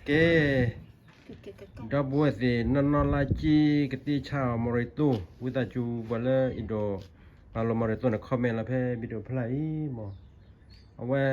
ကဲ, ဒီပုၢ်ဝဲၢ်သ့ၣ် နီၢ်နီၢ်လါက့ ကသ့ဆါအီၤ မီၤရံတိၢ် ဝံသးစူၤ ပှၤလၢအဲၣ်ဒိး မၤလိမီၤရံတိၢ်န့ၣ် comment လီၤဖဲ video ဖျါအံၤမး, အဝဲ,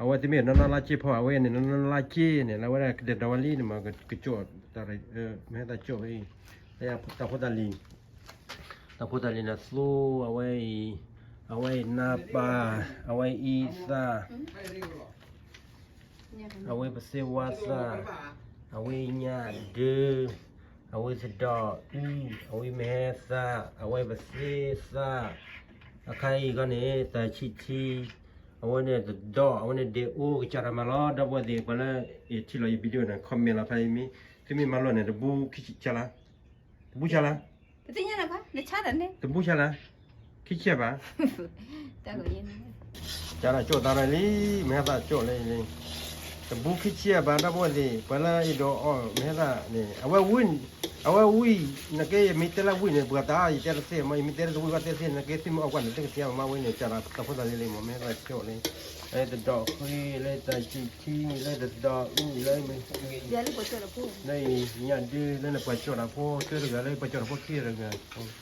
အဝဲတမ့ၢ်နီၢ်နီၢ်လါက့ဖီ အဝဲန့ၣ် နီၢ်နီၢ်လါက့န့ၣ် လၢအဝဲဒၣ်ကဒဲးဒီးဝဲလံန့ၣ်မး ကကၠိၣ်တၢ်, မ့ၢ်တၢ်ကၠိၣ်ဖဲအံၤ, တၢ်ဖိတၢ်လံၤ, တၢ်ဖိတၢ်လံၤန့ၣ်သိ အဝဲအံၤ, အဝဲအံၤနၢ်ပၢ်, အဝဲအံၤသၣ် အဝဲပသ့ဝါသၣ်, အဝဲညၣ်ဒၢ, အဝဲသဒီၣ်အုၣ်, အဝဲမဟဲသၣ်, အဝဲပသ့သၣ်, အခါအံၤခီန့ၣ် တၢ်ဆံၣ်ထံ, အဝဲန့ၣ်သဒီၣ်, အဝဲန့ၣ်ဒဲးအိၣ် ကစၢ်တၢ်မၤလီၤ ဒီပုၢ်ဝဲၢ်သ့ၣ် ပှၤလၢယထံၣ်လီၤယ video န့ၣ် comment လီၤဖဲအံၤမ့ၢ်, သုမ့ၢ်မၤလိန့ၣ် တဘူးခံဆါလါ, တဘူးဆါလါ တဘူးဆါလါ, ခံဆါဘၣ် ကၠိၣ်သးရၢလံ, မဟဲသၣ်ကၠိၣ်လံ, တဘူးခံဆါဘၣ် ဒီပုၢ်ဝဲၢ်သ့ၣ် ပှၤလၢအဲၣ်ဒိးအီၣ်မဟဲသၣ်န့ၣ် အဝဲဝံၣ်, အဝဲဝံၣ်, နကဲယမ့ၢ်တဲလၢဝံၣ်န့ၣ် ပှၤတၢ်အီၣ် ယတဲတသ့မး, ယမ့ၢ်တဲလၢတဝံၣ်ဘၣ်တဲသ့ နကဲသုမ့ၢ်အီၣ်ကွၢ်န့ၣ် တကသ့မး မ့ၢ်ဝဲန့ၣ် ကၠၢ်ဒီးတၢ်ဖိတၢ်လံၤလံမး မဟဲသၣ်ကၠိၣ်လံ, လၢသဒီၣ်ဃ့ လၢတၢ်ဆံၣ်ထံ လၢသဒီၣ်အုၣ် လၢ လၢညၣ်ဒၢ လၢနပှၤကၠိၣ်တၢ်ဖိ ကၠိတဂၤလၢပှၤကၠိၣ်တၢ်ဖိခံဂၤတဂၤ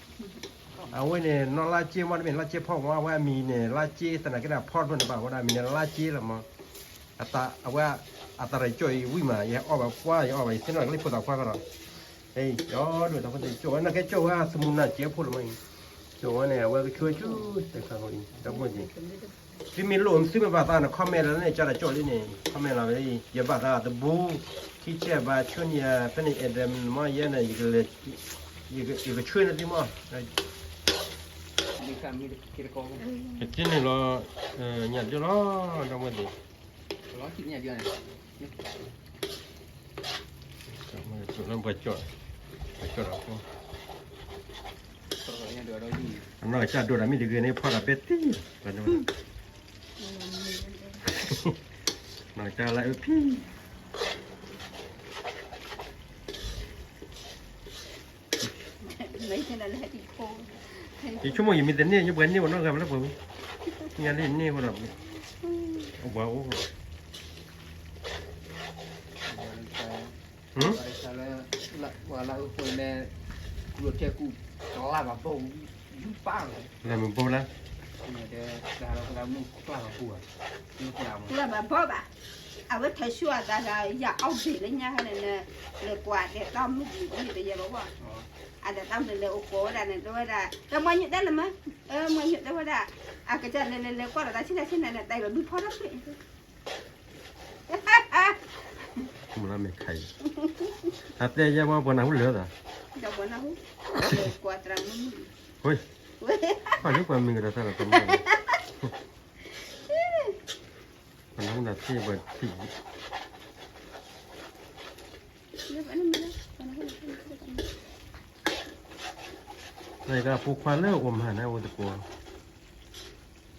အဝဲန့ၣ် နီၢ်လါက့မ့ၢ်တမ့ၢ်လါက့ဖီမ့ၢ် အဝဲအမံၤန့ၣ် လါက့သနာ်က့ဒၣ်ဖီတဖျၢၣ်န့ၣ်ဘၣ် အဝဲဒၣ်အမံၤန့ၣ် လါက့လီၤမး, အဝဲ အတၢ်ရဲၣ်ကၠိၣ်အံၤဝံၣ်မး ယဟဲအီၣ်ဘၣ်ပှၢ် ယအီၣ်ဘၣ်ယသ့ၣ်နီၣ်ကလံၣ်ဖိသၣ်ခွါဃီဒီး, ယဒီးတၢ်ဖိတၢ်ကၠိၣ်ဝဲ နကဲကၠိၣ်ဝဲသမူနၢ်ကဲဖိလီၤမးအံၤ, ကၠိၣ်ဝဲန့ၣ် အဝဲကဆှၢဆူတခါဃီအံၤ ဒီပုၢ်ဝဲၢ်သ့ၣ် သုမ့ၢ်လိၣ်သုမ့ၢ်ဘၣ်သးန့ၣ် comment လီၤန့ၣ် ကၠၢ်တၢ်ကၠိၣ်လံန့ၣ် comment လီၤဝဲ, ယဘၣ်သးတဘူး ခံဆံဘၣ် ဆူညါ ဖဲန့ၣ် Adam မ့ၢ်ယဲန့ၣ် ယကဆှၢန့ၢ်သုမး, ကသ့န့ၣ်လီၤ, ညၣ်ဒၢလီၤ ဒီပုၢ်ဝဲၢ်သ့ၣ် လၢပှၤကၠိၣ်, ပှၤကၠိၣ်တၢ်ဖိ, အနီၢ်ကစၢ်ဒိၣ်တၢ်မ့ၢ်တဂ့ၤန့ၣ် ဖီတၢ်ပဲတံၢ်, နီၢ်ကစၢ်လၢအဖံ ယဆိကမိၣ်ယမ့ၢ်တန့ၢ် ယပှၤန့ၢ်ဝဲနီတဂၤလၢပှၤဝံၤ, ညါလၢန့ၢ်ဝဲဒီး, အပှၤအိၣ်, လၢမ့ၢ်ဘိလၢ, ကျၢ်ဘၣ်ဘီဘၣ်, အဝဲထၢၣ်ဆူအသးဒီး ယအီၣ်ဘ့ၣ်လၢညါဟဲန့ၣ်, လဲၤကွၢ်ဒဲးတၢ်မုၢ်ဘုၣ်မ့ၢ်တယဲၢ်ဘၣ်ဝဲ, အဒီးတၢ်မုၢ်လဲၤအိၣ်ကိးဝဲဒၣ်န့ၣ် တဲဝဲဒၣ် တၢ်မွၤညိၣ်တဲလၢမး, မွၤညိၣ်တဲဝဲဒၣ်, အကစၢ်လဲၤလဲၤလဲၤကွၢ်ဒီးတၢ်ဆံၣ်တၢ်ဆံၣ်န့ၣ် တၢ်အံၤဘၣ်ဘုဖီထီၣ်ဖျၢၣ် မ့ၢ်ခါအံၤ, အတဲယဲဝဲပှၤနၢ်ဟူလၢာ်သး, ဒီးပှၤနၢ်ဟူ, ကွၢ်တရၣ်မုၢ်မုၢ်, ဟိ, ပှၤလၢပှၤမံၤကဒီးသးဒီးတမုၢ်, ပှၤနၢ်ဟူနၢ်သ့ပှၤထံၣ်, နကဖိခွါလၢအိၣ်မၤန့ၣ် အိၣ်တကိး,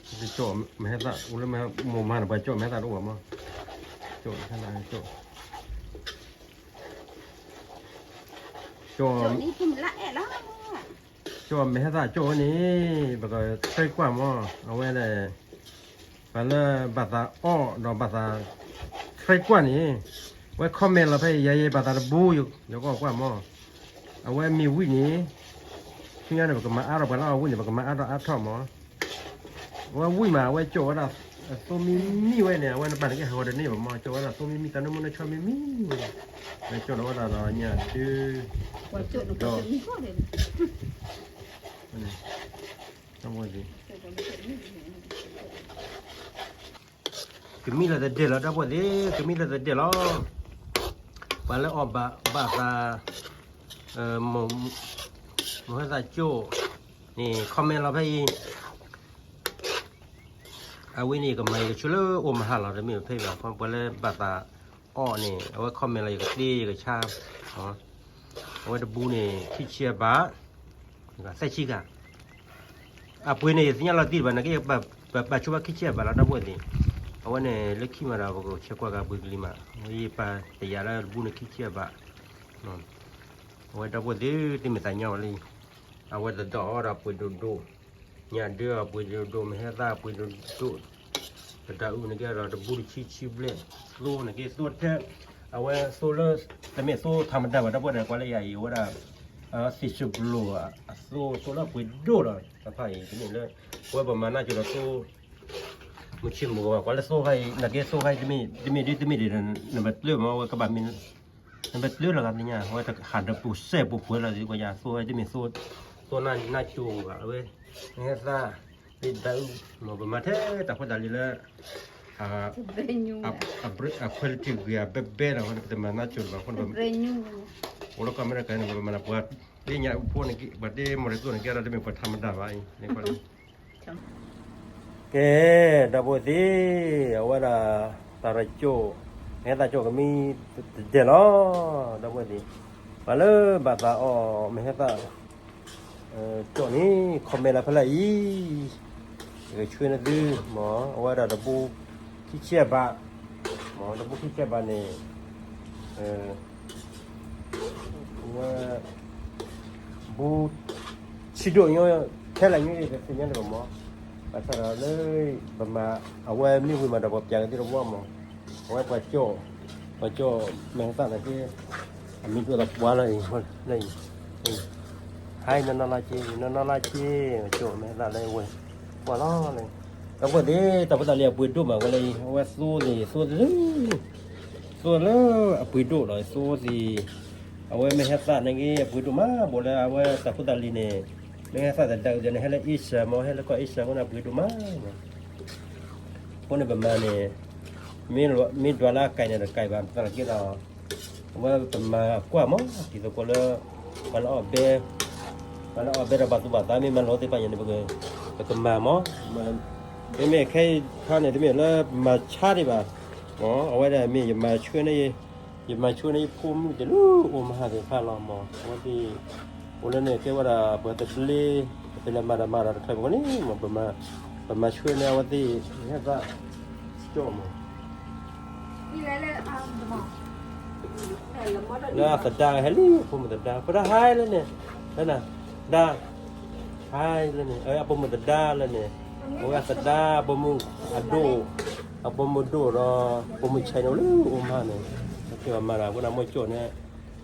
ကၠိၣ်မဟဲသၣ် အိၣ်လၢမိၢ်မၤန့ၣ် ပှၤကၠိၣ်မဟဲသၣ်တအိၣ်ဘၣ်မး, ကၠိၣ်ဟဲသၣ်ကၠိၣ်, ကၠိၣ်, ကၠိၣ်မဟဲသၣ်ကၠိၣ်ဝဲန့ၣ် ပကဆှၢကွၢ်မး အဝဲဒၣ် ပှၤလၢဘၣ်သးအီၣ်ဒီးဘၣ်သးဆှၢကွၢ်န့ၣ် ဝဲ comment လီၤဖဲအံၤ ယၤယဘၣ်သးတဘူး ယကအီၣ်ကွၢ်မး, အဝဲမ့ၢ်ဝံၣ်န့ၣ် ဆူညါန့ၣ် ပကမၤအါထီၣ် ပှၤလၢအီၣ်ဝံၣ်န့ၣ် ပကမၤအါထီၣ်အါထီၣ်မး, အဝဲဝံၣ်မး အဝဲကၠိၣ်ဝဲဒၣ် အသိမံမံဝဲန့ၣ် အဝဲနပၢ်န့ၣ်ကဟးဂီၤတန့ၢ်ဘၣ်မး ကၠိၣ်ဝဲဒၣ်သိမံမံ တၢ်နၢမူနၢဆှီမံမံဝဲန့ၣ်, ဝဲကၠိၣ်ဒီးဝဲဒၣ်ဒီးညၣ်ဒု ဒီး ကမံလၢတဒဲးလီၤ ဒီပုၢ်ဝဲၢ်သ့ၣ် ကမံလၢတဒဲးလီၤ, ပှၤလၢအီၣ်ဘၣ်သး မဟဲသၣ်ကၠိၣ်န့ၣ် comment လီၤဖဲအံၤ, အဝဲန့ၣ် ကမၤယကဆှၢလၢအိၣ်မဟါလီၤ တမ့ၢ်ဖဲဘၣ် ပှၤလၢဘၣ်သးအီၣ်န့ၣ် အဝဲ comment လီၤ ယကသ့ယကဆါ, အဝဲတဘူးန့ၣ် ခံဆံဘး သၢဆံဂၤ အပှ့ၤန့ၣ် ယသ့ၣ်ညါလီၤတံၢ်ဘၣ် နကဲ ပာ်ဆိဘၣ်ခံဆံဘးလီၤ ဒီပုၢ်ဝဲၢ်သ့ၣ်, အဝဲန့ၣ် လၢခံမးဒီး ပကဆဲးကွၢ်က့ၤပှ့ၤကလံၤမး ယပာ်တယာ်လၢတဘူးန့ၣ် ခံဆံဘး, အဝဲဒီပုၢ်ဝဲၢ်သ့ၣ် တမ့ၢ်သးညီလံ, အဝဲသဒီၣ်အီၣ်ဒီးပှ့ၤဒိၣ်ဒိၣ်, ညၣ်ဒၢအပှ့ၤဒိၣ်ဒိၣ် မဟဲသၣ်အပှ့ၤဒိၣ်ဒိၣ်, သဒီၣ်အုၣ်န့ၣ်ကဲဒီးတဘူးတဆံဆံဘျဲၣ်, သိန့ၣ်ကဲသိထဲ, အဝဲသိလၢ တမ့ၢ်သိထးမတၤဘၣ် ဒီပုၢ်ဝဲၢ်ဒီး ကွၢ်လၢယၤအံၤ အဝဲဒၣ် သ့ၣ်စူၤပလိာ်အသိ သိလၢအပှ့ၤဒိၣ်လီၤ တဖၣ်အံၤ တမ့ၢ်လၢ အဝဲပမၤနၢ်ကၠိၤဒီးသိ မုၢ်ဆ့ၣ်မုၢ်ဂီၤဘၣ် ကွၢ်လၢသိခါအံၤ နာ်က့သိခါအံၤ တမ့ၢ်ဒ်တမ့ၢ်ဒ် နဘၣ်တၢၢ်မး အဝဲကဘၣ်မ့ၢ် နဘၣ်တၢၢ်လီၤဂၤသ့ၣ်ညါ အဝဲတဟးဒီးပူၤစဲပူၤပှဲၤလီၤသ့ၣ် ကွၢ်ယၤ သိဝဲတမ့ၢ်သိ သိနၢ်ကၠိၤဘၣ် အဝဲ မ့ၢ်ဟဲသၣ် လၢဒၣ်အုၣ် မ့ၢ်ပမၤထဲတၢ်ဖိတၢ်လံၤလၢ အ quality ဂ့ၤအဘဲဘဲလီၤ ပတမၤနၢ်ကၠိၤဘၣ် အိၣ်လၢကီၢ်အမဲရကၤန့ၣ် ပမၤနၢ်ပှၤ ဒ်ညါအုၣ်ဖိန့ၣ် ပှၤတမၤတၢ်ကၠိၤန့ၣ်ကဲဒီး တမ့ၢ်ပှၤထးမတၤဘၣ်အံၤ ကဲ ဒီပုၢ်ဝဲၢ်သ့ၣ် အဝဲဒၣ် သးရကၠိၣ် မ့ၢ်ဟဲသၣ်ကၠိၣ်ကမံတဒဲးလီၤ ဒီပုၢ်ဝဲၢ်သ့ၣ် ပှၤလၢဘၣ်သးအီၣ် မ့ၢ်ဟဲသၣ် ကၠိၣ်န့ၣ် comment လၢဖဲလဲၣ်အံၤ ယကဆှၢန့ၢ်သု မ့ၢ်အဝဲဒၣ်တဘိခံဆဲဘး မ့ၢ်တဘိခံဆဲဘးန့ၣ် အဝဲ ဘိ ဆံးဒိၣ်ညိ ထဲလဲၣ်ညိ ယကသ့ၣ်ညါန့ၣ်ဘၣ်မ့ၢ် ဘၣ်ဆၣ်ဒီးလၢ ပမၤ အဝဲမ့ၢ်ဝံၤမးဒီးပှၤပျးကသ့တဝီမး အဝဲပှၤကၠိၣ် ပှၤကၠိၣ်မ့ၢ်ဟဲသၣ်နာ်က့ အမံၤဒိၣ်ဒီးပှၤလၢအံၤ လၢအံၤ ဟါ နီၢ်နီၢ်လါက့ နီၢ်နီၢ်လါက့ ပှၤကၠိၣ်မ့ၢ်ဟဲသၣ်လၢဝဲ ပှၤလီၤလၢ ဒီပုၢ်ဝဲၢ်သ့ၣ် တၢ်ဖိတၢ်လံၤအပှ့ၤဒိၣ်မးဝဲလၢအံၤ အဝဲသိသ့ၣ် သိသ့ၣ် သိလၢအပှ့ၤဒိၣ်လီၤ သိသ့ၣ် အဝဲမ့ၢ်ဟဲသၣ်နာ်က့ အပှ့ၤဒိၣ်မး ဘူးလၢအဝဲတၢ်ဖိတၢ်လံၤန့ၣ် မ့ၢ်ဟဲသၣ်သဒၣ်အုးန့ၣ် ဟဲလၢ Asia မ့ၢ် ဟဲလၢကီၢ် Asia အဃိန့ၣ် အပှ့ၤဒိၣ်မး အဃိန့ၣ်ပမၤန့ၣ် မ့ၢ်ဒွးလၢအကဲန့ၣ် တကဲဘၣ် သနာ်က့ဒီး အဝဲပမၤကွၢ်မး ဒ်သိးကိးလၢ ပှၤလၢအီၣ်ဘဲ ပှၤလၢအီၣ်ဘဲဒီးဘၣ်သူၣ်ဘၣ်သး မ့ၢ်မၤလိသ့ၣ်တဖၣ်ညါန့ၣ် ပကမၤမး မ့မ့ၢ်ခဲအံၤခါန့ၣ် တမ့ၢ်လၢမၤဆါဒံးဘၣ် အဝဲဒၣ်မ့ၢ်ယမၤဆှၢန့ၢ် ယမၤဆှၢန့ၢ်ယဖိမုၣ်သ့ၣ်လၢ အိၣ်မဟါသ့ၣ်တဖၣ်လီၤမး အဝဲသ့ၣ် အိၣ်လၢန့ၣ်ကဲဝဲဒၣ် ပှၤတဘျ့ ပလဲၤမၤတၢ်မၤတၢ်တချုးပကန့ၣ်မး ပမၤဆှၢန့ၢ်အဝဲသ့ၣ် ဟဲသၣ် ကၠိၣ်မး လၢအသဒါဟဲလံ အပိာ်မုၣ်သဒါ ဖိဒၣ်ဟါလၢန့ၣ် လၢနၤ ဒါ ဟါလၢန့ၣ် အပိာ်မုၣ်သဒါလၢန့ၣ် အဝဲအသဒါ အပိာ်မုၣ်အဒိၣ် အပိာ်မုၣ်ဒိၣ်ဒီး ပိာ်မုၣ်ဆဲးန့ၣ်လၢအိၣ်မးန့ၣ် ကဲဘၣ်မၤတၢ် အဃိန့ၣ် မိၢ်ကၠိၣ်န့ၣ်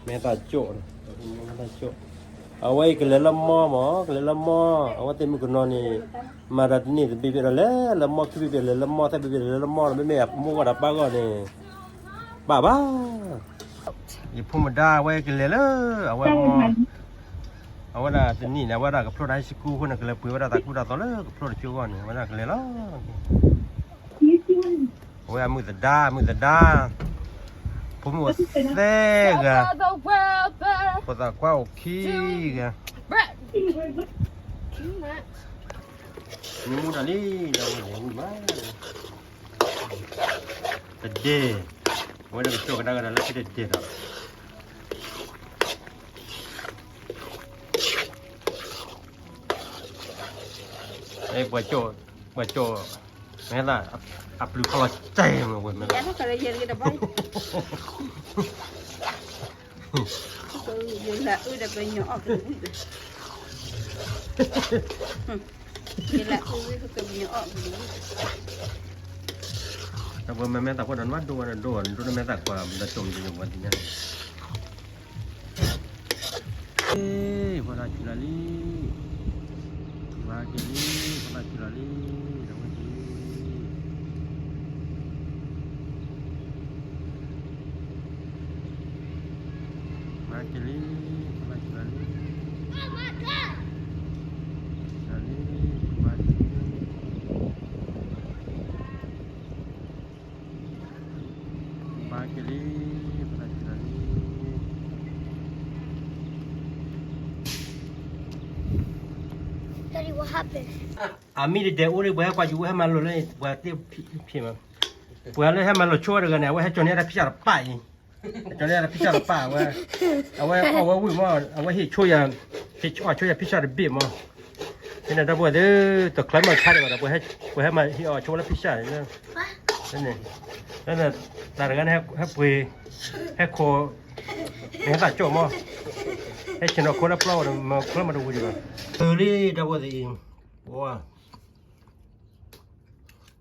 မ့ၢ်သးကၠိၣ် အဝဲအံၤကလဲၤလၢမီမး ကလဲၤလၢမီ အဝဲသ့ၣ်မုၣ်ကနီၤန့ၣ် မၤတၢ်တန့ၢ်တဘ့ၣ်ဘ့ၣ်ဒီး လဲၤလၢမီခံဘ့ၣ်ဘ့ၣ် လဲၤလၢမီသၢဘ့ၣ်ဘ့ၣ် လဲၤလၢမီ မ့မ့ၢ်အမိၢ်ဂီၢ်ဒီးပၢ်ဂီၢ်န့ၣ် ဘၣ်ဘၣ် ယဖိမုၣ်ဒါအဝဲကလဲၤလၢ အဝဲမီ အဝဲဒၣ်တနံၣ်န့ၣ် အဝဲဒၣ်ကဖျိတၢ် high school အဃိန့ၣ် ကလဲၤပှ့ၤဝဲဒၣ်တၢ်ကူတၢ်သိးလၢကဖျိတကၠိဂီၢ်န့ၣ် အဝဲဒၣ်ကလဲၤလီၤ အဝဲအမုၣ်သဒါ အမုၣ်သဒါ ဖိမုၣ်အိၣ်သၢဂၤ ဖိသၣ်ခွါအိၣ်ခံဂၤ မ့ၢ်မူဒါလံ ဒီးဝဲလဲၤဝံၤမး တဒဲ အဝဲဒၣ်ကကၠိၣ်ကဒါကဒါလၢခံတဒဲဒီး ပှၤကၠိၣ် ပှၤကၠိၣ် မ့ၢ်သး အပျုၤခီလီၤတဲမ့ၢ်ဝဲမ့ၢ် ယလၢအုဒီးပညိၣ်အီၣ်ကဝံၣ် ယလၢအု တၢ်ပှၤမၤမဲာ်သၣ်ဖိဒီးနဘၣ်ဒိဝဲဒိဝဲ နဒိနမဲာ်သၣ်ကွၢ် ဒီးကၠိၣ်မံၤတညိၣ်ဝဲသ့ၣ်ညါန့ၣ် ဖီလာ်ဆူလီၤလံ မၤက့ၤလံ ဖီလာ်ဆူလီၤလံ ဒီးဝဲက့ၤ မၤက့ၤလံ ဖီလာ်ဆူလီၤလံ လီၤလံ မၤက့ၤလံ မၤက့ၤလံ ဖီလာ်ဆူလီၤလံ Daddy, what happened? အမံၤတဒဲးအိၣ်လံ ပှၤဟဲကွၢ်ယူၤ ဟဲမၤလိာ်လၢ ပှၤသ့ၣ်ဖံးမး ပှၤလၢဟဲမၤလိာ်ဆိတဂၤန့ၣ် အဝဲဟဲကၠီၤန့ၢ်တၢ်ဖံးစၢ်တပၣ်အံၤ ကၠီၤန့ၢ်တၢ်ဖံးစၢ်တပၣ် အဝဲ အဝဲအီၣ်ဝဲဝံၣ်မး အဝဲဟ့ၣ်ဆိယၤ ဟ့ၣ်အီၣ်ဆိယၤဖံးစၢ်တဘ့ၣ်မး ဖဲန့ၣ်ဒီပုၢ်ဝဲၢ်သ့ၣ် တချုးမၤဆါဒံးဘၣ်ဒီး ပှၤဟဲမၤဟ့ၣ်အီၣ်ဆိဝဲလၢဖံးစၢ်န့ၣ် လၢန့ၣ် တၢ်တဂၤန့ၣ် ဟဲပှ့ၤ ဟဲခိး မ့ၢ်ဟဲသၣ်ကၠိၣ်မး ဟဲဆ့ၣ်နီၤခိလၢပျီဝဲဒီး မၤချၢမၤတဝံၤဒံးဘၣ် ပၢၤလံ ဒီပုၢ်ဝဲၢ်သ့ၣ်အံၤ ဝဲ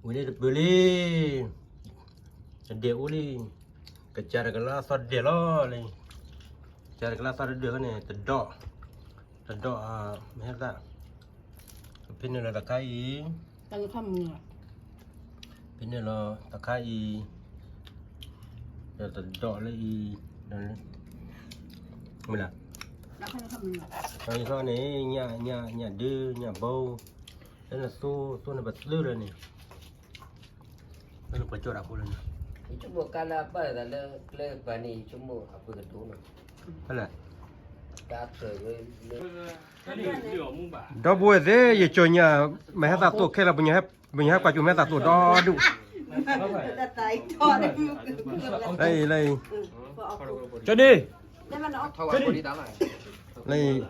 ဝံၤန့ၣ်တပၢၤလံ တဒဲးအိၣ်လံ ကစၢ်တကလၢအသီတဒၢၣ်လီၤလံ, ကစၢ်တကလၢအသီတဒၢၣ်ဃီန့ၣ် တဒီး, တဒီး မဟဲသၣ်, ကဖဲန့ၣ်လီၤတခါအံၤ, ဖဲန့ၣ်လီၤတခါအံၤ, ဒီးတဒီးလၢအံၤ, မ့ၢ်လၢ, ဒီးယသီန့ၣ် ညၣ် ညၣ် ညၣ်ဒု ညၣ်ဘိ, လၢနသိ သိန့ၣ်ပသုလၢန့ၣ် လၢနပှၤကၠီဒၣ်ဖိလၢန့ၣ်, ယဆိကမိၣ်ကါလၢအပာ်သးလၢကျဲကပၤန့ၣ် ယဆိကမိၣ်အပှ့ၤကဒိၣ်နီၤ, ဖဲလဲၣ်, ဒီပုၢ်ဝဲၢ်သ့ၣ် ယကၠီညၣ် မဟဲသၣ်သိၣ်ခဲလၢာ် ပညိၣ်ဟဲကွၢ်ကၠိမဟဲသၣ်သိၣ်ဒီဒူၣ်, လၢအံၤ လၢအံၤ ကၠီန့ၣ် လၢအံၤ,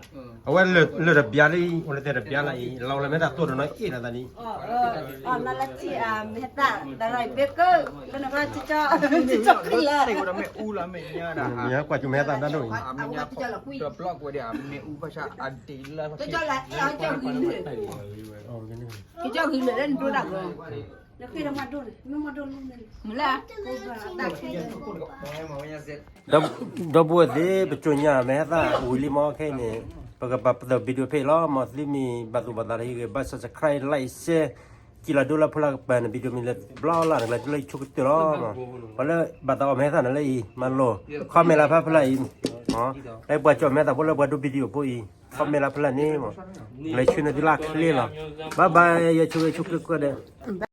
အဝဲလၢာ်တဘျါလၢအံၤ အိၣ်လၢတဲတဘျါလၢအံၤ လီၤလၢမဟဲသၣ်သိၣ်ဒီးနီၢ်အ့ၣ်လီၤသးလံ, နလၢထံၣ် မဟဲသၣ် တရၢ်အံၤ ဘဲကၢ လၢနက ကၠီလၢ မ့ၢ်ဟဲကွၢ်ကၠိမဟဲသၣ်ဒၣ်ဒိၣ်အံၤ, ကၠီလၢအဲၣ်ကၠီဂုာ်လၢနဒိဒၣ်ဘျီ, နဃ့ဒီးမၤဒိၣ်န့ၣ် မ့ၢ်မၤဒိၣ်လၢန့ၣ်, မုၢ်လၢ ဒီပုၢ်ဝဲၢ်သ့ၣ် ပကၠိညၣ်မဟဲသၣ်ဝံၤလံမ့ၢ်ခဲအံၤန့ၣ်, ပကပာ်ပသၢ video ဖဲအံၤလီၤ. မ်သုမ့ၢ်ဘၣ်သူၣ်ဘၣ်သးဒီးဂ့ၤ ဘၣ် subscribe like share ကံၣ်လီၤဒိလၢဖိလၢကပၤန့ၣ် video မ့ၢ်လၢဘျီလၢ်န့ၣ် ကလဲၤတုၤလၢဆိကတၢၢ်လီၤ. ပှၤလၢဘၣ်သးအီၣ်မဟဲသၣ်န့ၣ်လၢအံၤ မၤလိာ် comment လၢဖဲဖဲလၢအံၤ, လၢပှၤကၠီမဟဲသၣ်ဖိလၢပှၤဒိ video ဖိအံၤ comment လၢဖဲလၢန့ၣ်, လဲၤဆှၢန့ၢ်သုလၢအချ့လီၤ. Bye bye ယဆိၣ်ဂ့ၤဆိၣ်ကျၢၤကိးဂၤဒဲး.